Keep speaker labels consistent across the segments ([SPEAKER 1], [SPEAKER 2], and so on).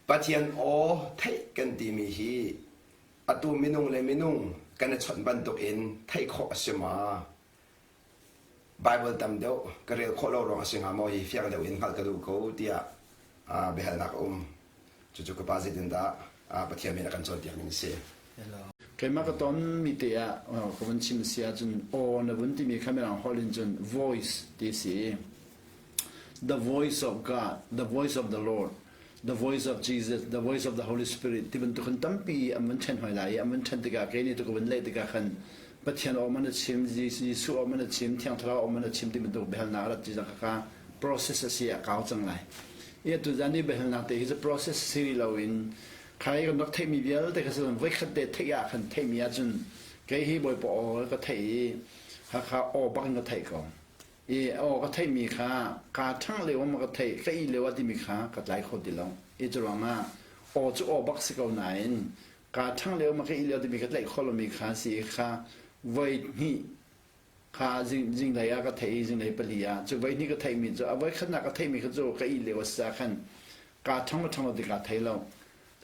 [SPEAKER 1] Pathian aw theih kan timi hi atu minung le minung kan i chawnh bantukin theih khawh a si ma? Baibal tam deuh ka rel khawh lo ruang a si hnga maw hi fiang deuh in hngalh ka duh ko tiah biahalnak a um. Cucu ka pa zeitindah Pathian min a kan cawnpiak ning a si.
[SPEAKER 2] Keimah ka tonmi te ah ka vun chim si ahcun aw na vun timi kha mirang holh in cun voice ti si. The voice of God, the voice of the Lord, the voice of Jesus, the voice of the Holy Spirit ti bantuk in tampi an vun ṭhen hoi lai i an vun ṭhen tikah kei nih tu ka vun leh tikah khan Pathian aw man a chim, Jesuh aw man a chim, Thiang Thlarau aw man a chim ti bantuk biahalnak a rat ti zong kha process a si a kau cang lai. I atu zan i biahalnak te hi cu process si rih loin khai kan rak theihmi vialte kha cun voikhat te theih ah khan theihmi ahcun kei hi Bawipa aw ka theih i Hakha aw bak in ka theih ko. I aw ka theihmi kha kaa ṭhangh lio ah ka theih, ka ih lio ah timi kha ka tlai kho ti lo. I cu ruangah aw cu aw bak si ko nain kaa ṭhangh lio ma ka ih lio timi ka tlaih kho lomi kha si i kha voi hnih kha zinglei ah ka theih i zinglei pali ah cu voi hnih ka theihmi cu a voi khatnak ka theihmi kha cu ka ih lio a si caah khan kaa ṭhang le ṭhang lo ti kaa thei lo.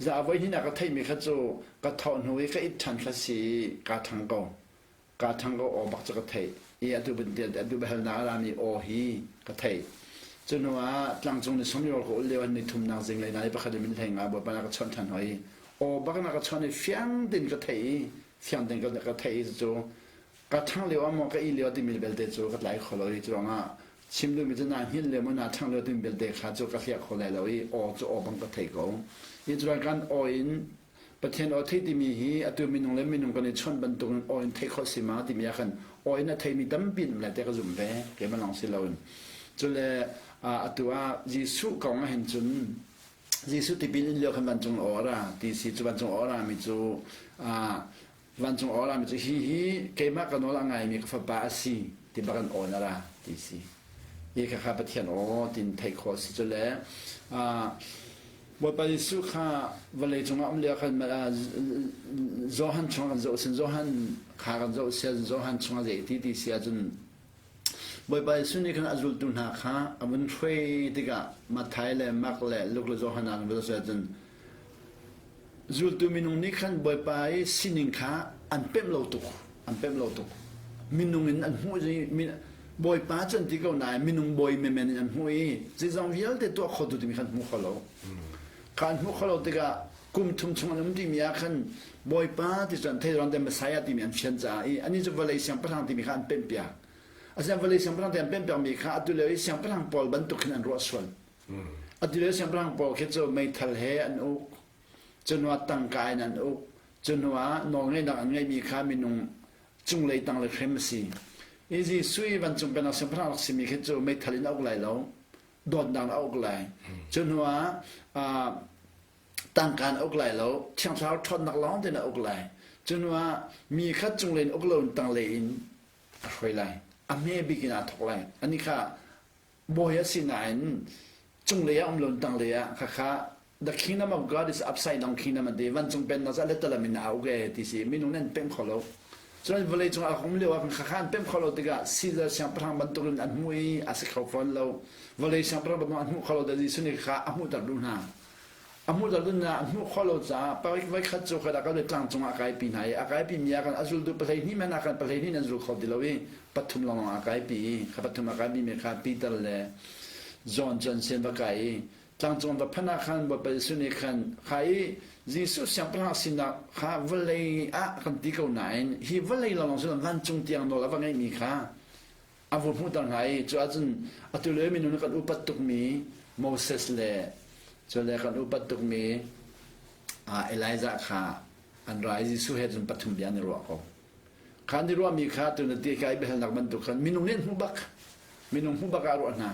[SPEAKER 2] Za a voi hnihnak ka theihmi kha cu ka thawh hnu i ka it ṭhan kha si i kaa ṭhang ko. Kaa ṭhang ko aw bak cu ka theih i atu atu biahalnak a rami aw hi ka theih. Cu hnu ah tlangcung ni sawm ka ul lio ah ni thumnak zinglei na i pakhat in min hlei nga Bawipa na ka chawnh ṭhan hoi. Aw bak na ka chawnh i fiang tein ka theih i fiang tein ka theih i cu ka ṭhang lio ah maw ka ih lio timi belte cu ka tlai kho lo i cu ruangah chim duhmi cu naa hngilh lio maw naa ṭhang lio timi belte kha cu ka hliah kho lai lo i aw cu aw bang ka thei ko. Hi cu kan aw in Pathian aw theih timi hi atu minung le minung kan i chawnh bantukin aw in theih khawh si ma timi ah khan aw in a theimi tampi an um lai tiah ka zumh ve keimah lawng si loin. Cule atu ah Jesuh kong ah hin cun Jesuh tipil in lio khan vancung aw a ra ti si cu vancung aw a rami cu vancung aw a rami cu hi hi keimah ka nawl a ngaimi ka fapa a si ti bak in aw na ra ti si. Hi kha kha Pathian aw tin theih khawh si cu le Bawipa Jesuh kha vawlei cungah um lio khan Johan chung kan zoh sin Johan kha kan zoh sia Johan chungah zei ti ti si ahcun Bawipa Jesuh nih khan a zultu hna kha a vun hruai tikah Matthai le Mark le Luke le Johan ah kan va zoh ahcun zultu minung nih khan Bawipa i sining kha an pemh lo tuk an pemh lo tuk minung in an hmuh Bawipa cu an ti ko nain minung bawi menmen in an hmuh i zeizong vialte tuah khotu timi khan hmu kho lo kha an hmuh kho lo tikah kum thum chung an um timi ah khan Bawipa ti cu an thei ruang te Messiah timi an fian caah i anih cu vawlei siangpahrang timi kha an pemh piak asinain vawlei siangpahrang ti an pemh piakmi kha atu lio i siangpahrang pawl bantuk khin an ruah sual atu lio siangpahrang pawl khi cu meithal he an uk cu hnu ah tangka in an uk cu hnu ah nawlngeihnak an ngeihmi kha minung cunglei tanglei hrem a si i Jesuh i vancung pennak siangpahrang rak simi khi cu meithal in a uk lai lo dawtnak in a uk lai cu hnu ah tangka in a uk lai lo thiang thlarau ṭhawnnak lawng tein a uk lai cu hnu ah mi kha cunglei in uk lo in tanglei in a hruai lai a hme bik in aa thawk lai ani kha bawi a si nain cunglei ah um lo tanglei ah khakha the kingdom of God is upside down kingdom an ti vancung pennak cu letalam in a uk e ti si minung nan pemh kho lo cun vawlei cung ah um lio ah khakha an pemh kho lo tikah Caesar siangpahrang bantuk in an hmuh i a si kho fawn lo vawlei siangpahrang bantuk an hmuh kho lo da Jesuh nih kha a hmuhter duh hna A hmuh lo ding ah a hmuh khawh lo caah parik voikhat cu khat ah kan tlang cungah a kaipi hna i a kaipi mi ah khan a zultu 12 hmanh ah khan 12 nan zul kho ti lo i pathum lawnglawng a kaipi i kha pathum a kaipi mi kha Peter le John cu an sin va kai i tlangcung va phanh ah khan Bawipa Jesuh nih khan kha i Jesuh siangpahrang sinak kha vawlei ah kan ti ko nain hi vawlei lawnglawng cu vancung tiang nawl a va ngeihmi kha a va hmuhter hna i cu ahcun atu lio minung nih kan upat tukmi Moses le cu le kan upat tukmi Elijah kha an ra i Jesuh he cun pathum bia an i ruah ko. Kha an i ruahmi kha tu na ti ka i biahalnak bantuk khan minung nih an hmuh bak. Minung hmuh bak ah ruah hna.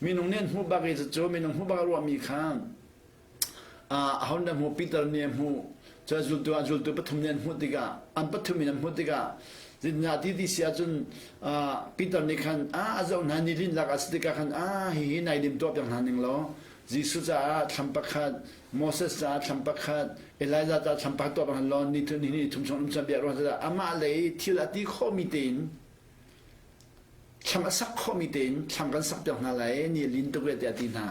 [SPEAKER 2] Minung nih an hmuh bak i cu minung hmuh bak a ruahmi kha aho nih a hmuh Peter nih a hmuh cu a zultu a zultu pathum nih an hmuh tikah an pathum in an hmuh tikah zeitindah ti ti si ahcun Peter nih khan a a zoh hna ni lin lak a si tikah khan a hihi nai lim tuah piak hna ning law Jesuh caah thlam pakhat Moses caah thlam pakhat Elijah caah thlam pakhat tuah piak hna law ni ni ni thum chung um bia ruah amah lei thil a ti khawhmi tein Thlam a sak khawhmi tein thlam kan sak piak hna lai ni a lin tuk ve tiah a ti hna.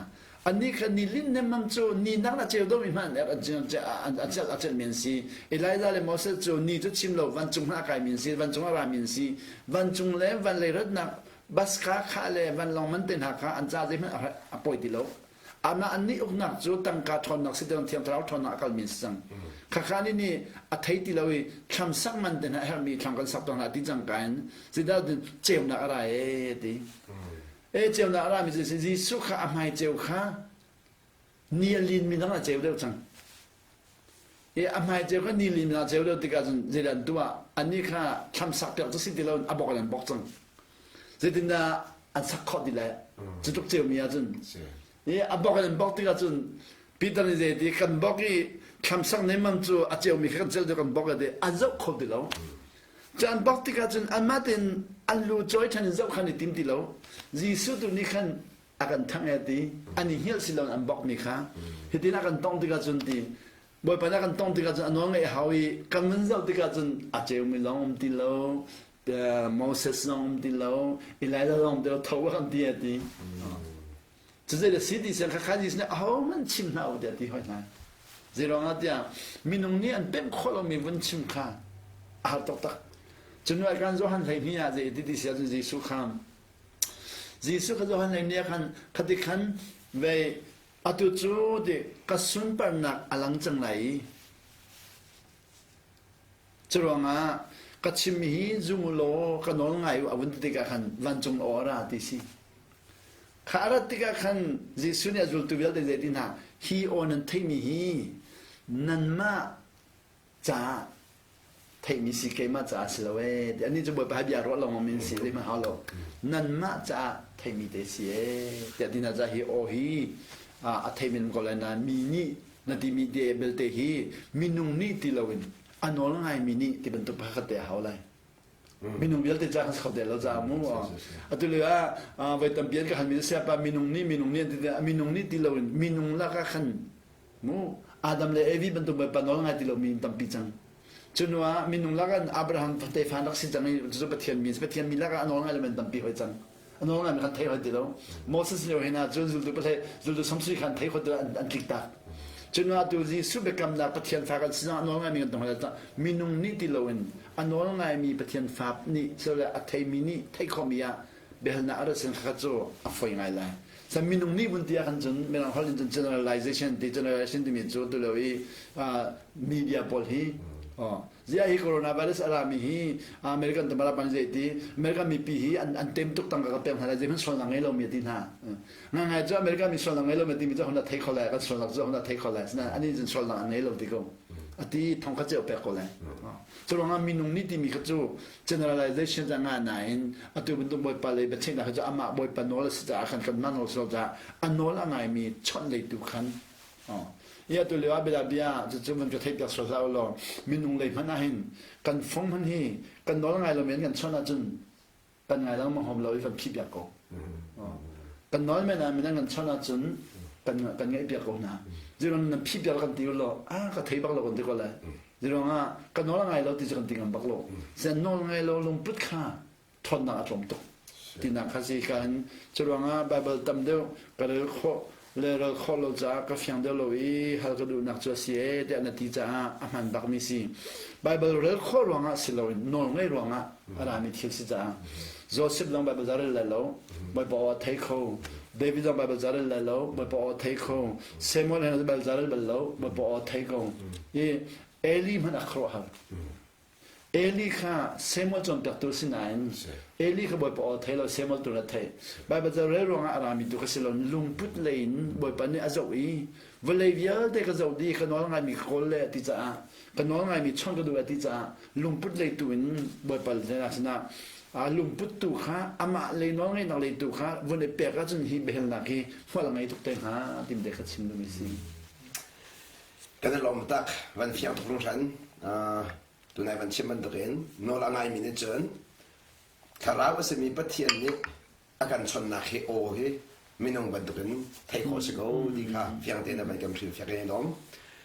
[SPEAKER 2] Annih kha ni lin nemmam cu ni nak na ceu domi hmanh an celh a celhmi an si. Elijah le Moses cu ni cu chim lo vancung hmanh a kaimi an si, vancung a rami an si. Vancung le van lei ratnak bus kha kha le vanlawng man te hna kha an ca zeihmanh a pawi ti lo. Amah annih uknak cu tangka ṭhawnnak si tiang Thiang Thlarau ṭhawnnak a kalmi an si cang. Khakha nih nih a thei ti lo i thlam sak man te hna a herhmi thlam kan sak tawn hna ti cang ka in zeidah ceunak a ra ee ti. E ceunak a rami cu Jesuh kha a hmai ceu kha ni a lin mi dang a ceu deuh cang. E a hmai ceu kha ni lin mi dang a ceu deuh tikah cun zeidah an tuah? Annih kha thlam sak piak cu si ti lo in a bok in an bok cang. Zeitindah an sak khawh ti lai? Cu tluk ceumi ahcun. I a bok in an bok tikah cun Peter nih zei ti kan bok i thlam sak nemmam cu a ceumi kha kan ceu kan bok i an zoh kho ti lo. Cu an bok tikah cun anmah tein an lu cawi ṭhan in zoh khan i tim ti lo. Jesuh tu nih khan a kan thangh e ti an i hngilh si lo an bokmi kha hitin a kan tong tikah cun ti Bawipa nih a kan tong tikah cun a nawl ngaih hau i kan vun zoh tikah cun a ceumi zong um ti lo Moses zong um ti lo Elijah zong um ti lo tho kan ti a ti. Cucu le si ti siang kha kha Jesuh nih ahohmanh chim hlah u tiah ti hoi hna. Zeiruangah tiah minung nih an pemh khawh lomi vun chim kha a har taktak. Cun kan Johan 12 ah zei ti ti si ahcun Jesuh kha Jesuh kha Johan 12 ah khan khati khan vei atu cu ti ka sunparnak a lang cang lai i Curuangah ka chimmi hi zum u law ka nawl ngai u a vun ti tikah khan vancung aw a ra ti si. Kha a rat tikah khan Jesuh nih a zultu vialte zei ti hna, hi aw nan theihmi hi nanmah caah theihmi si keimah caah si lo ee ti anih cu Bawipa hi bia ruah lawng min si zeihmanh hau lo nanmah caah theihmi te si ee tiah ti hna caah hi aw hi a theihmi ko lai nain mi nih na timi te belte hi minung nih ti loin a nawl ngaimi nih ti bantuk pakhat te a hau lai. Minung vialte ca kan si kho te lo ca mu. Atu lio ah voi tampi an ka halmi siapa minung nih minung nih an ti minung nih ti loin minung lakah khan mu Adam le Evi bantuk pa nawl ngai ti lomi tampi cang. Cu ah minung lakah Abraham tefa rak si cang i cucu Pathian mi Pathian mi lakah a nawl ngai lomi tampi hoi cang. A nawl ngai mi kan thei hoi ti lo. Moses lio hin ah cun zultu pahlei zultu samsui khan thei khot an an tlik tak. Cu ah tu Jesuh biakamnak Pathian fa kan si a nawl ngai mi kan tong hoi minung nih ti loin a nawl ngai mi Pathian fa nih sile a theimi nih theih khawhmi ah biahalnak a rat sin kha cu a foi ngai lai. San minung nih vun ti ah khan cun mirang holh in cun generalization ti generalization timi cu tu lio i media pawl hi Ziah hi coronavirus a rami hi American tamara ban zei ti American mipi hi an an tem tuk tangka ka pek hna lai zeihmanh sualnak ngei lomi a ti hna. Nga ngai cu American mi sualnak ngei lomi timi cu hona thei kho lai kan sualnak cu hona thei kho lai sinain ani cun sualnak an ngei lo ti ko. A ti thong kha ceu pek ko lai. Cu ruangah minung nih timi kha cu generalization ca nga nain atu bantuk bawipa lei biaceihnak kha cu amah bawipa nawl a si caah khan kanmah nawl si lo caah a nawl a ngaimi chawnh leitu khan Ia tu lio ah bia bia cucu van ka theih piak sual hlah u law minung lei hmanh ah hin kan fung hmanh hi kan nawl ngai lo men kan chawnh ahcun kan ngai lengmang hom lo i kan phih piak ko. Kan nawl men ah minang kan chawnh ahcun kan kan ngaih piak ko hna. Ziruang nan phih piak kan ti u law ah ka thei bak lo kan ti ko lai. Ziruang ah ka nawl ngai lo ti cu kan ti ngam bak lo. Sen nawl ngai lo lungput kha ṭhawnnak a tlawm tuk tinak kha si ka hin curuangah Baibal tam deuh ka rel khawh le rel khawh lo caah ka fiang deuh lo i hal ka duhnak cu a si ee tiah na ti caah a hman bakmi si Baibal rel khawh ruangah si loin nawl ngei ruangah a rami thil si caah Joseph zong Baibal za rel lai lo Bawipa aw a thei kho David zong Baibal za rel lai lo Bawipa aw a thei kho Samuel he Baibal za rel bal lo Bawipa aw a thei ko i Eli hmanh a khuaruahhar Eli kha Samuel cawnpiaktu a si nain Eli kha Bawipa aw thei lo Samuel tu na theih. Baibal ca rel ruangah a rami tu ka si lo lungput lei in Bawipa nih a zoh i vawlei vialte ka zoh dih ka nawl ngaimi ka kawl le ti caah ka nawl ngaimi chawnh ka duh ti caah lungput lei tu in Bawipa sinah a lungput tu kha amah lei nawl ngeihnak lei tu kha vun i pek ahcun hi biahalnak hi hmual a ngei tuk te hnga tim te kha chim duhmi si.
[SPEAKER 1] Kan i lawm tak van fiang tuk hringhran. Tunai van chim bantukin nawl a ngaimi nih cun thlarau a simi Pathian nih a kan chonnak hi aw hi minung bantukin theih khawh si ko ti kha fiang tein a van kan hrilhfiak in i lawm.